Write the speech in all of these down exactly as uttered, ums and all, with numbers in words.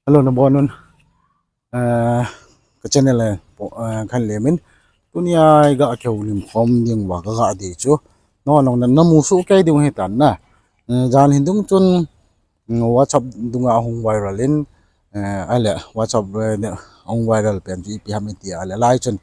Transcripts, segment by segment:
Hello, nabonun. Eh, ka channel, eh, po-, eh, khan lemin. Tunia iga kihoulim khom ding uva kaga dei chu. Nangho jong namu soh kei diu ahitan na. Eh, jan hin dung chun, mm, WhatsApp dunga ahung viral in, eh, ahile WhatsApp, eh, ahung viral pen chu ipi ham iti ahile lai chun,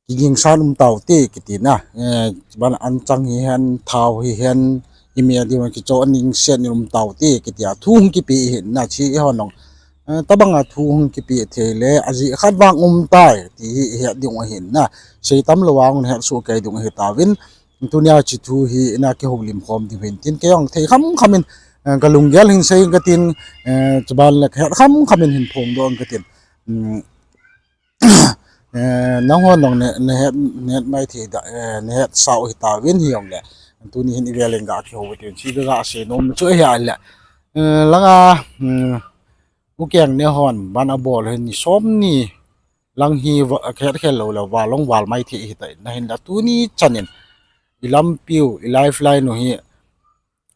kigingsan um taute kiti na, eh, chuban anchang hihen, thao hihen, imi a diu kicho aning sen in um taute kiti a thu hung kipe ahin na, hiche eihon jong, eh, tobanga thu hung kipe thei le, ajeh khat vang um tai, ti hi ihet diu ahin na, sei tam lou vang het soh kei diu ahi tauvin, tunia hiche thu hi ina kihoulim khom ding hin tin, kei jong thei kham kham in, eh, ka lunggel hin sei ing katin, eh, chuban le kahet kham kham in hin phongdoh ing katin. Um, Eh, nangho jong na, nahet, nahet mai thei da, eh, nahet sau hitauvin hijongle. Tuni hin ivel in ga kihou tin, hiche ga sei nom chu ahile. Eh, langa, mm, U Keng ne hon, ban abol hin ni som ni lang hi va, khet khel lou le, val jong val mai thei hitai. Ahinla tuni chan in, ilampiu, i lifeline u hi,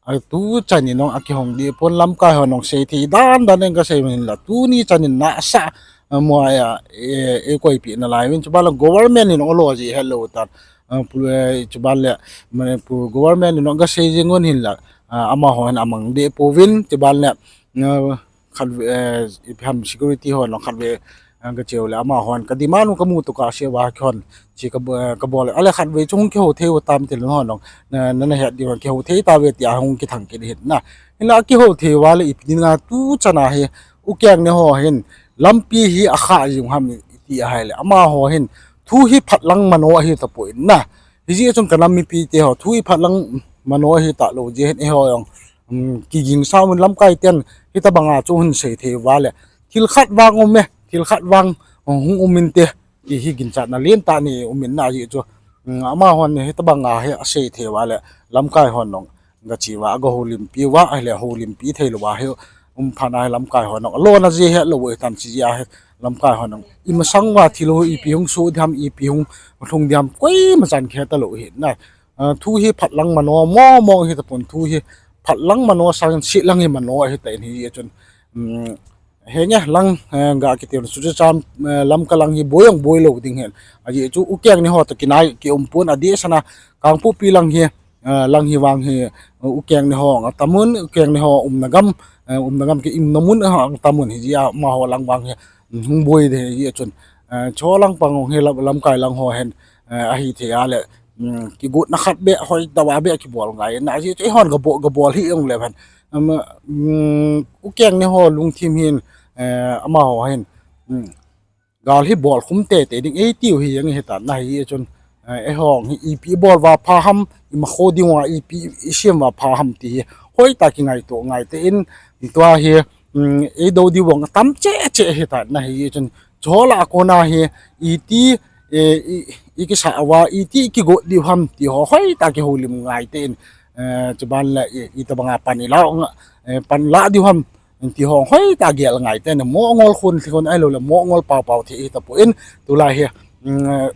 a, tu chan in jong akihong deh pon, lamkai hon jong sei thei dan dan in kasei man hinla, tuni chan in nasa, a, mo a, e, e koipi nalai uvin, chuban le government in jong alo ji helou tan, a, pu-, e, chuban le, Manipur government in jong kasei jing un hinla, a, amaho hin amang deh pouvin, chuban le, a, khat, eh, ipi ham security hon jong khatvei, eh, kache u le amahon ka demand u kamu toh kasei uva kihon, hiche ka bo-, eh, kabol le. Ahile khatvei chu hung kihou thei u tam ti le nangho jong, na, na, nahet diu kihou thei tauve tia hung kithang kit ahin na. Hinla kihou thei uva le ipi dinga tu chan a hi U Keng ne ho hin lampi hi akha jing u ham iti ahile. Amaho hin thu hi phat lang mano ahi tapoi na. Hijeh chun ka nam mipite ho thu hi phat lang mano ahi talou jeh hin eiho jong, um, kigingsa un lamkai ten hitobanga chu hin sei thei uva le. Thil khat vang um e, thil khat vang, uh, hung um inte, ti hi ginchatna lentah nei um in na ajeh chu. Um, amahon hitobanga hi asei thei uva le, lamkai hon jong gache uva, aga houlimpi uva, ahile houlimpi thei lou uva hi, um, phat na hi lamkai hon jong alona jeh helou u ahitan, hiche jeh a hi lamkai hon jong imasang uva thil u ipi hung soh ding ham, ipi hung lhung ding ham, koima chan kihe talou ahi na. A, thu hi phat lang mano, mo mo hi tapon, thu hi phat lang mano, sang set lang hi mano ahitan hijeh chun. Um, henge lang, eh, ga kiti un Churachandpur, eh, Lamka lang hi boi jong boi lou ding ahin. Ajeh chu U Keng ne ho toh kinai kium pon, adeh sana Kangpokpi lang hi, eh, lang hi vang hi, eh, U Keng ne ho atam un, U Keng ne ho umna gam, eh, umna gam ki umna mun, eh, atam un hijeh a amaho lang vang hi, um, hung boi ding hijeh chun. Eh, chulang pang jong hi lam, lamkai lang ho hin, eh, ahithei a le, um, kigotna khat beh, hoi tah uva beh kibol ngai. Na ajeh chu eihon gabol, gabol hih jongle hen. Um, um, U Keng ne ho lungthim hin, eh, amaho hin, um, gal hi bol khum teitei ding eitiu hi jeng ahitan na hijeh chun, eh, eihon hi ipi ibol uva pha ham, imakho diu a ipi isem uva pha ham ti hi hoitah a kingaito ngai tein, tua hi, um, eido diu bang atam cheh cheh ahitan na hijeh chun, chuho lah a kona hi iti, eh, i, ikisa uva iti ikigot diu ham ti ho hoitah a kihoulim ngai tein, eh, chuban le i, itobanga pan ilah, eh, pan lah diu ham ti ho hoitah a gel ngai tein, mo ngol khun lhi khun ahilou le mo ngol pao pao thei hi tapon, tulai hi, um,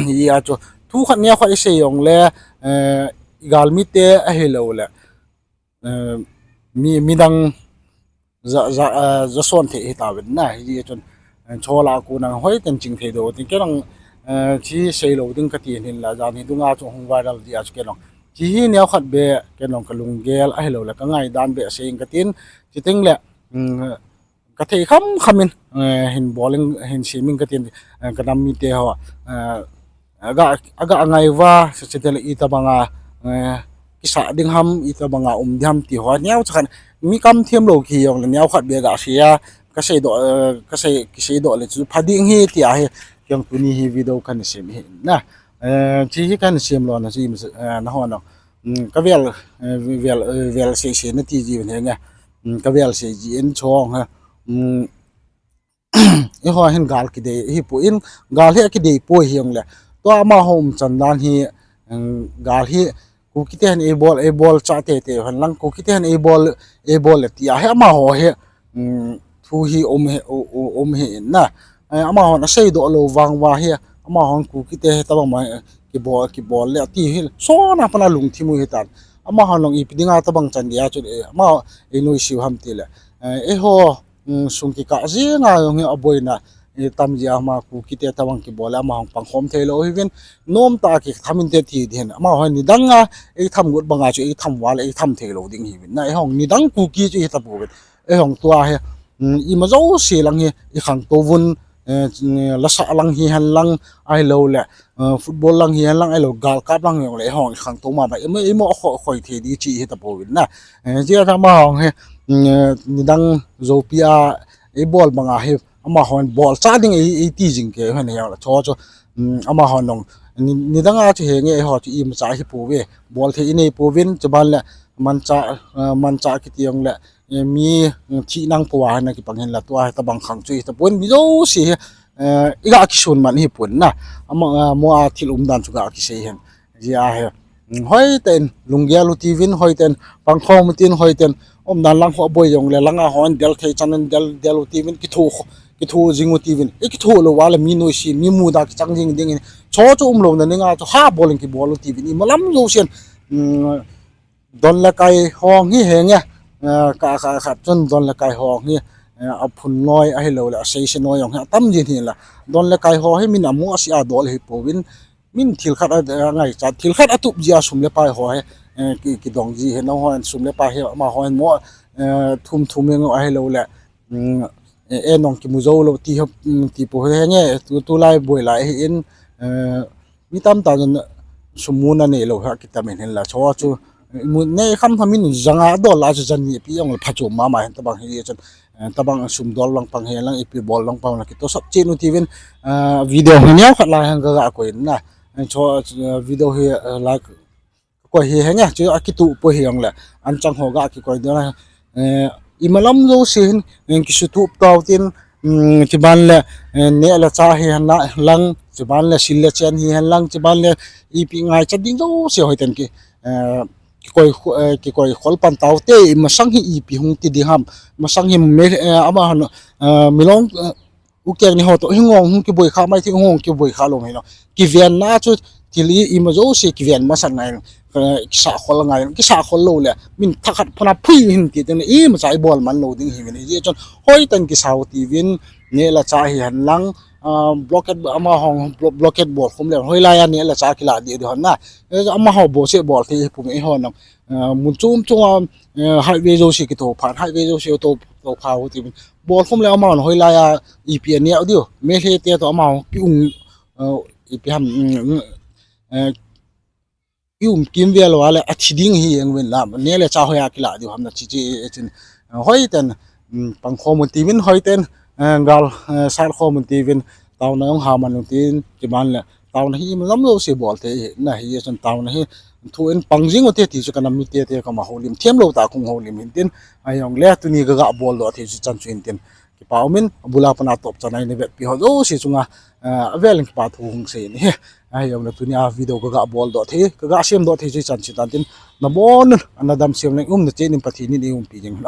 hijeh a chu thu khat neo khat isei jongle, eh, igalmite ahilou le, eh, mi, midang ja, ja, eh, jason thei hitauvin na hijeh chun, eh, chuho lah a kona hoi ten ching thei dou tin kei jong, eh, hiche sei lou ding kati hinla jan hi dunga chu hung viral jeh a chu kei jong hiche hi neo khat beh kei jong ka lunggel ahilou le ka ngaidan beh sei ing katin, chuteng le, um, ka thei kham kham in, eh, hin bol ing, hin sem ing katin, eh, ka nam mite ho, eh, aga, aga ngai uva, hiche teng le itobanga, eh, kisa ding ham, itobanga um ding ham ti ho neocha khat, mi kam them lou kihi jongle neo khat beh ga sei a, ka seidoh, eh, ka sei, kiseidoh le chu pha ding ahi tia hi kei jong tuni hi video kana sem ahi na. Eh, hiche hi kana sem lona chu, eh, nahon, um, ka vel, eh, vel, eh, vel sei sei nati jiuvin henge. Um, ka vel sei ji in chuho hi, um, eiho hin gal kidei hipon, gal hi akidei poi hijongle, tua amaho umchan dan hi, um, gal hi Kukite hin eibol, eibol chah teitei hen lang, Kukite hin eibol, eibol le tia hi amaho hi, um, thu hi um hi, u, u, um hi in na. Eh, amahon aseidoh lou vang uva hi, amahon Kukite hi tobang ma, eh, kibol, kibol le ati hi sona pana lungthim u hitan. Amahon jong ipi dinga tobang chan dia chu, eh, ama, eh, noiseu ham tile, Eh, eiho, um, sung kikah jenga jong hi aboina, eh, tam jia ama Kukite tabang kibol le amahon pangkhom theilou hiuvin, nomtah a kitham inte ti ding hin. Amahon nidanga eitham got banga chu eitham uva le eitham theilou ding hiuvin. Na eihon nidang Kuki chu hitapouvin. Eihon tua hi, um, ima jouse lang hi ikhangtouvun, eh, lasah lang hihen lang ahiloule, eh, football lang hihen lang ahilou galkap lang hijongle eihon ikhangtou mama, ima, ima khoi, khoi thei ding chu hitapouvin na. Eh, hijeh a amahon hi, um, eh, nidang joupi a eibol banga hi amahon bolchah ding ei, eiti jing kei hen hijongle chu chu, um, amahon jong ni, nidanga chu henge eiho chu imacha hipouve, bol thei inei pouvin, chuban le manchah, eh, manchah kiti jongle, eh, mi, mm, thih nang pou a hin akipang hinla tua hi tabang khang chu hitapon, mi jouse hi, eh, iga kisun man hipon na. Ama, eh, mo a thil umdan chu ga kisei hin. Hijeh a hi, mm, hoitah in lunggel u tiuvin, hoitah in pangkhom u tin, hoitah in umdan lang ho aboi jongle langa hon del thei chan in del, del u tiuvin, kitho, kitho jing u tiuvin. Ikitho lou uva le mi noise, mi muda kichang jing ding in, chu chu umlouna dinga chu ha bol in kibol u tiuvin. Imalam jousen, um, don le kai ho hi henge, eh, ka, ka, khat chun don le kai ho hi, eh, aphun noi ahiloule asei se noi jong hi atam jin hinla, don le kai ho hi min amu asih a dol hipouvin, min thil khat a, angaichat, thil khat atup jia sum le pai ho hi, eh, ki, kidong ji hi, nahon sum le pai hi amahon mo, eh, thum thum jeng ahiloule, um, eh, eh, nong kimu joulou ti hi, um, tipou henge, tu, tulai boi lai hi in, eh, mi tamtah chun sum muna neilou hi akitam in hinla, chu chu imu nei kham kham in janga dol la chu jan ni pi jongle phachom mama hin tabang hi chun, eh, tabang sum dol lang pang hihen lang ipi bol lang pang la kitosap chen u tiuvin, eh, video hi neokhat lai hin kaga koi in na. Eh, chu, eh, video hi, eh, like kakoi hi henge, chu akituh poi hijongle anchang ho ga kikoi ding na. Eh, imalam jouse hin, eh, kisutup tau tin, um, chuban le, eh, neh le chah hihen lang, chuban le sil le chen hihen lang, chuban le ipi ngaichat ding jouse hoitah in ki, eh, kikoi, eh, kikoi khol pan taute, imasang hi ipi hung ti ding ham, masang hi me, eh, amahon, eh, milong, eh, ukeng ni ho toh hi ngong hung kiboi kha mai thei, ngong kiboi kha lou mai lou. Kivenna chu thil i, ima jouse kiven masat ngai, eh, kisah khol ngai, kisah khol loule min thakhat phana phui hin ti teng le imacha ibol man lou ding hiuvin. Hijeh chun hoitah in kisao tiuvin, neh le chah hihen lang, ah, blockade, amahon blo-, blockade bolkhum le hoilai a neh le chah kilah deh diu ham na. Eh, amaho bouseh bol thei hipon, eihon jong, ah, mun chom chom a, eh, highway jouse kitoh phat, highway jouse to, to pha u tiuvin. Bolkhum le amahon hoilai a ipi aneh diu, Meitei te toh amaho kium, eh, ipi ham, um, eh, kium kimvel uva le athi ding hi jeng uvin la, neh le chah hoiya kilah diu ham na chi chi, eh, chun, eh, hoitah in, um, pangkhom un tiuvin, hoitah in, eh, gal, eh, sat khom un tiuvin, taona jong ha man un tin, chuban le taona hi imalam jouse bol thei hi na, hijeh chun taona hi thu in pang jing ute ti chu kanam mite te kama houlim themlou tah a kahung houlim hin tin, ahijongle tuni kaga boldoh thei chu chan chu hin tin, kipa umin, abul a pat a atop chan a eina vetpi ho jouse chunga, eh, avel in kipa thu hung sei in ahi. Ahijongle tuni a video kaga boldoh thei, kaga semdoh thei chu chan chu tan tin, nabon un ana damsel leng umna chen in Pathen in eiumpi jing hen.